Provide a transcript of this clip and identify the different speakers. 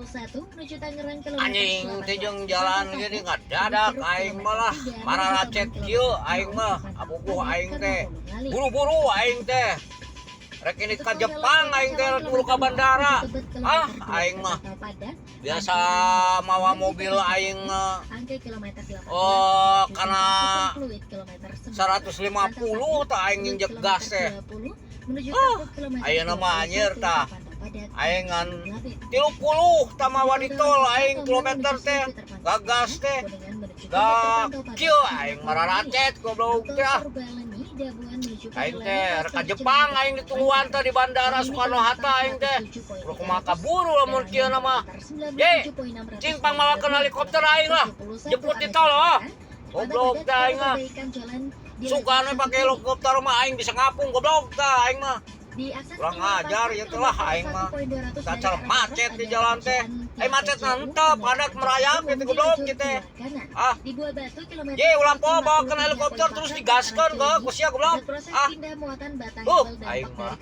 Speaker 1: 21 menuju Tangerang kilometer
Speaker 2: Anjing
Speaker 1: 18.
Speaker 2: teh jeung jalan gini ngadadak aing malah mararacet kieu aing mah abubuh aing teh buru-buru aing teh rek ini ka Jepang aing teh rek buru ka bandara. Ah, aing mah biasa mawa mobil aing oh kana 150 tah aing nginjek gas teh. Ah, ayeuna mah anjir tah aing ngan 30 tah mawa di tol aing kilometer teh gagas teh gak kieu aing mararacet goblok teh. Ah, aing teh rek ka Jepang aing ditungguan teh di bandara Soekarno Hatta aing teh. Udah kumaha kaburu lamun kieu mah. Ye, cing pangmawakeun helikopter aing lah. Jemput di tol, oh. Goblok teh aing mah. Sugana pakai helikopter mah aing bisa ngapung goblok teh aing mah. Kurang ajar ya teh lah aing mah. Cacar macet di jalan teh. Eh, macet nantep padat merayap gitu goblok gitu. Ah. Ye, ulah poho bawakeun helikopter terus digaskeun ke ku sia goblok. Ah. Aing mah.